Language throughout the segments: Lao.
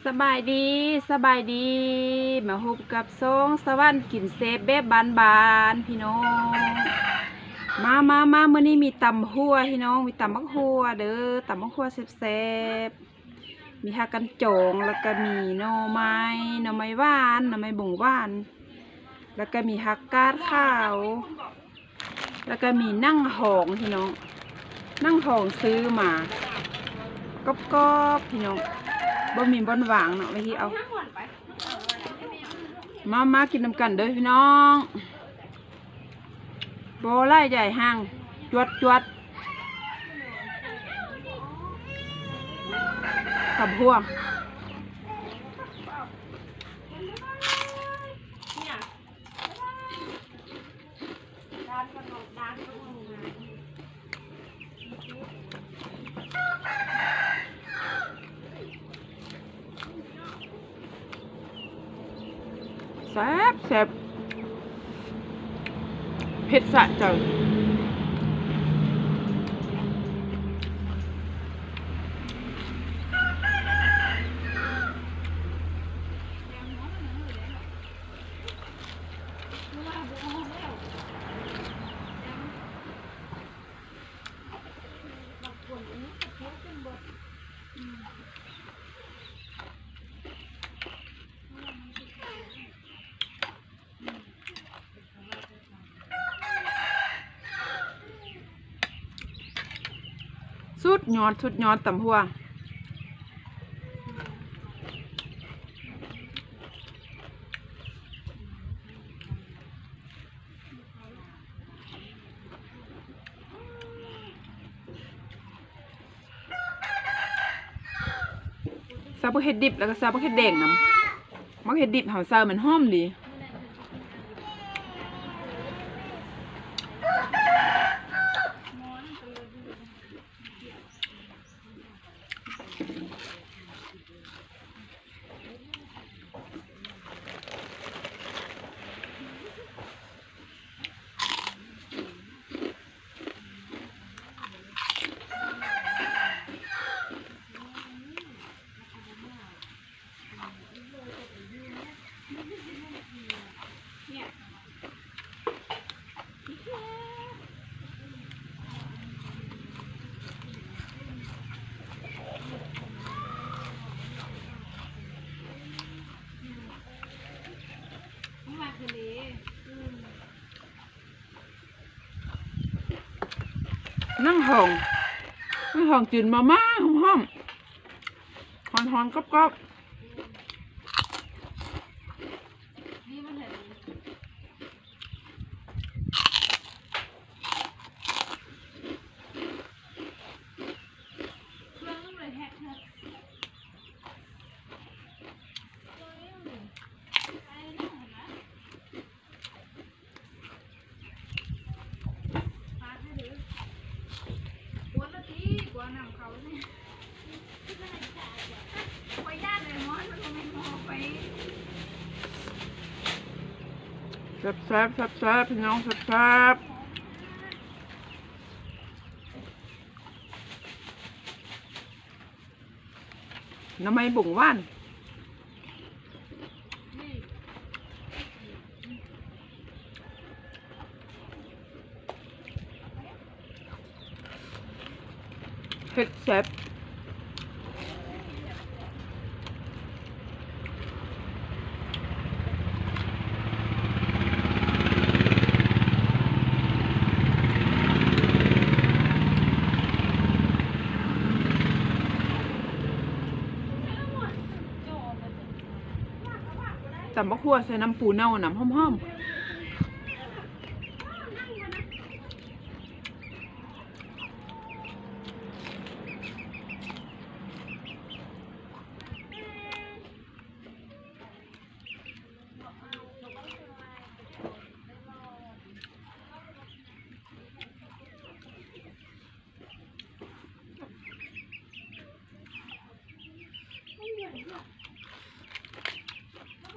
ສະບາຍດີ ສະບາຍດີ ມາພົບກັບຊ່ອງສະຫວັນກິນແຊບແບບບ້ານໆ ພີ່ນ້ອງ. ມາ ມາ ມາ ມື້ນີ້ມີຕຳຫົວ ພີ່ນ້ອງ ມີຕຳບັກຫົວເດີ ຕຳບັກຫົວແຊບໆ ມີຜັກກັນຈອງ ແລ້ວກະມີໜໍ່ໄມ້ ໜໍ່ໄມ້ຫວານ ໜໍ່ໄມ້ບົງຫວານ ແລ້ວກະມີຜັກກາດຂາວ ແລ້ວກະມີໜັງຫອງ ພີ່ນ້ອງ ໜັງຫອງຊື້ມາ ກອບໆ ພີ່ນ້ອງ ບໍ່ມີບ່ອນວາງເນາະ ໄວ້ທີ່ເອົາ ມາ ມາກິນນຳກັນເດີ ພີ່ນ້ອງ. ບໍ່ຫຼາຍໃຫຍ່ຫ່າງ ຈວດໆ ຕຳຫົວ ແຊບໆ ເຜັດສະໃຈ. ສຸດຍອດ ສຸດຍອດ ຕຳຫົວ. ໃສ່ບັກເຫັດດິບ ແລ້ວກໍໃສ່ບັກເຫັດແດງນຳ. ບັກເຫັດດິບເຮົາໃສ່ມັນຫອມດີ. ໜັງຫອງ ໜັງຫອງຈືນມາມ່າ ຫອມໆ ຮ້ອນໆ ກອບໆ. ແຊບໆ ແຊບໆ ພີ່ນ້ອງ ແຊບໆ. ໜໍ່ໄມ້ບົງຫວານ ເຜັດແຊບ. ຕຳບັກຫົວໃສ່ນ້ຳປູເນົ່ານຳ ຫອມໆ. ແຊບໆ ພີ່ນ້ອ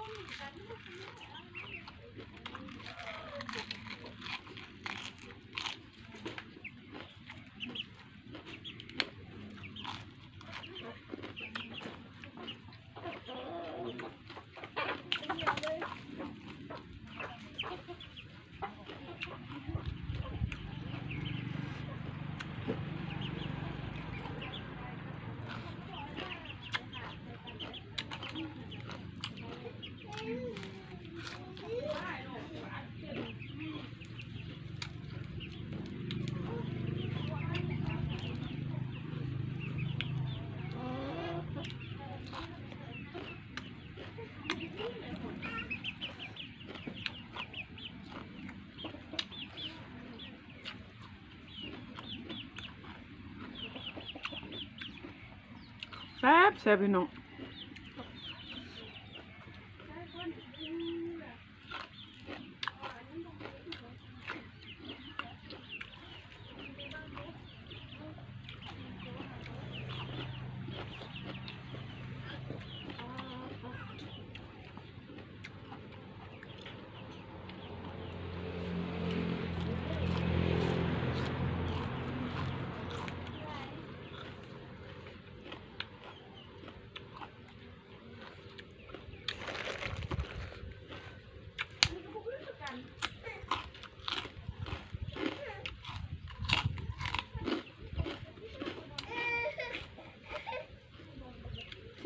ງ ແຊບໆ. ແຊບພີ່ນ້ອງ.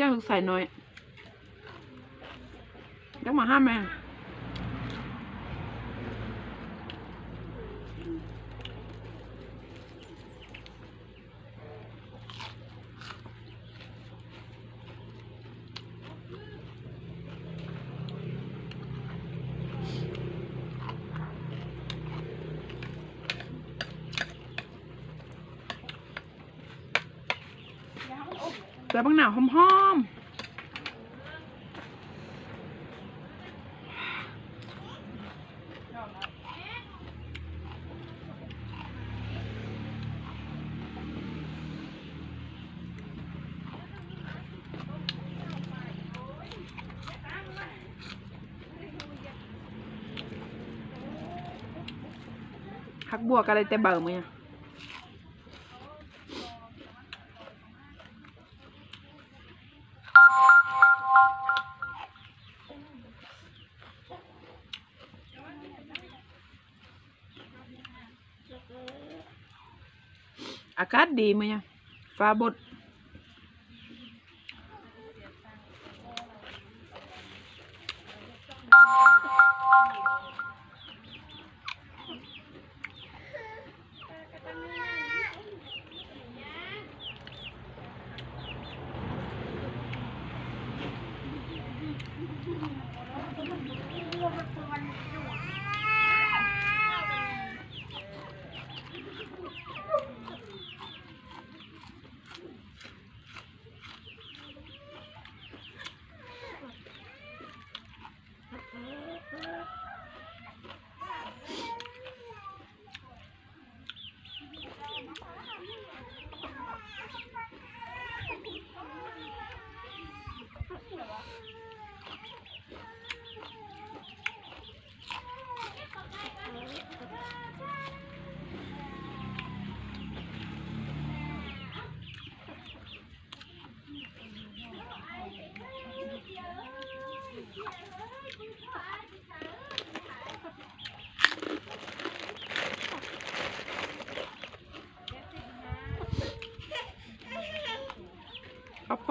ສຽງລູກຊາຍນ້ອຍ ຢາກມາຫາແມ່. ແລ້ວບັກນາວຫອມໆ. ຜັກບົວກໍໄດ້ແຕ່ເບົາມື້. ອາກາດດີມື້ນີ້ ຟ້າບົດ.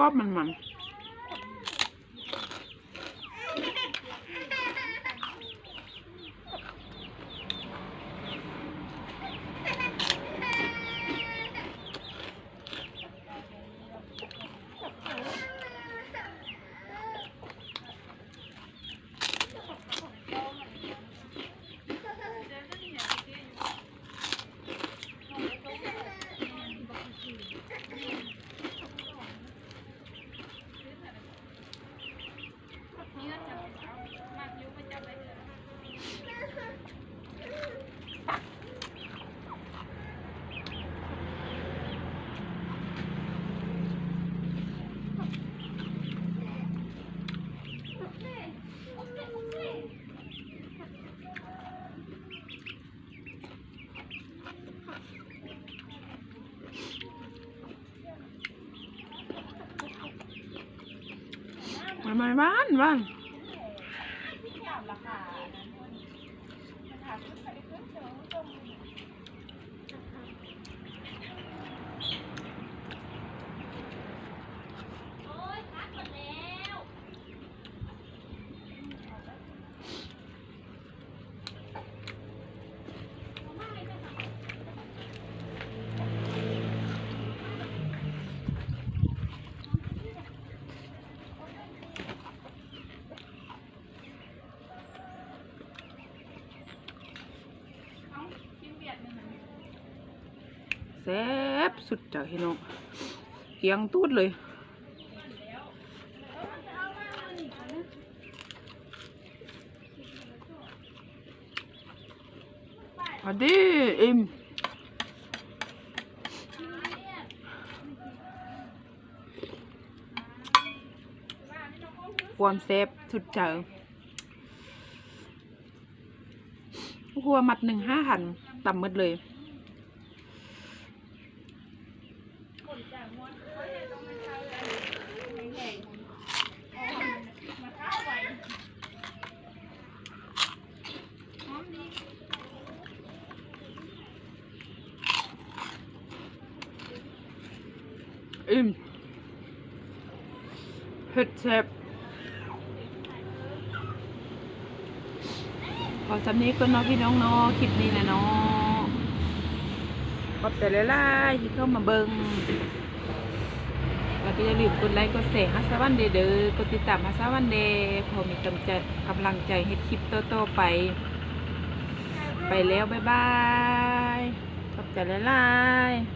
ກອບໆ ມັນໆ. ມັນຫວານໆ. ແຊບສຸດເຈົ້າພີ່ນ້ອງ ກຽງຕູດເລີຍ. ມາເດີ້ ອີ່ມ. ຄວາມແຊບສຸດໃຈ. ຄົວໝັດໜຶ່ງຫ້າພັນ ຕຳໝົດເລີຍ. ອີ່ມ ເຜັດແຊບ. ຂໍສ່ຳນີ້ກ່ອນເນາະພີ່ນ້ອງເນາະ ຄລິບນີ້ນະເນາະ. ຂອບໃຈຫຼາຍໆທີ່ເຂົ້າມາເບິ່ງ ແລ້ວກໍຢ່າລືມກົດໄລກົດແຊໃຫ້ສາວວັນແດ່ເດີ ກົດຕິດຕາມໃຫ້ສາວວັນແດ່ ພໍມີກຳ ກຳລັງໃຈເຮັດຄລິບຕໍ່ໆໄປ. ໄປແລ້ວ ບາຍບາຍ ຂອບໃຈຫຼາຍໆ.